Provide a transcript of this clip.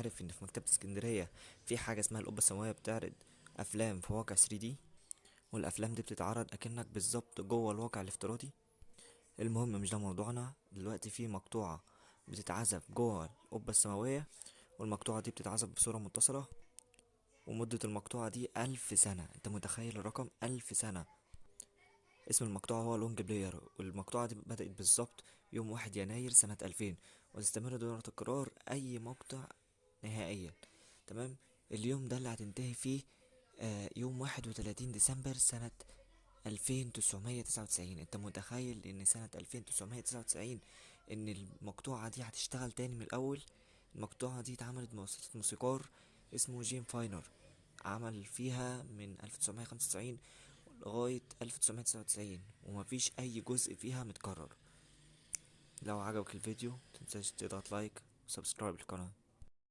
عارف ان في مكتبة اسكندرية في حاجة اسمها القبة السماوية بتعرض افلام في واقع 3D، والافلام دي بتتعرض اكنك بالظبط جوه الواقع الافتراضي. المهم مش ده موضوعنا دلوقتي. في مقطوعة بتتعزف جوه القبة السماوية، والمقطوعة دي بتتعزف بصورة متصلة، ومدة المقطوعة دي 1000 سنة. انت متخيل الرقم؟ 1000 سنة. اسم المقطوعة هو Long Prayer، والمقطوعة دي بدأت بالظبط يوم 1 يناير سنة 2000، وتستمر دون تكرار أي مقطع نهائيا. تمام؟ اليوم ده اللي هتنتهي فيه يوم 31 ديسمبر سنة 2999. انت متخيل ان سنة 2999 ان المقطوعة دي هتشتغل تاني من الأول؟ المقطوعة دي اتعملت بواسطة موسيقار اسمه جيم فاينر، عمل فيها من 1995 لغاية 1999، ومفيش أي جزء فيها متكرر. لو عجبك الفيديو متنساش تضغط like و subscribe للقناة.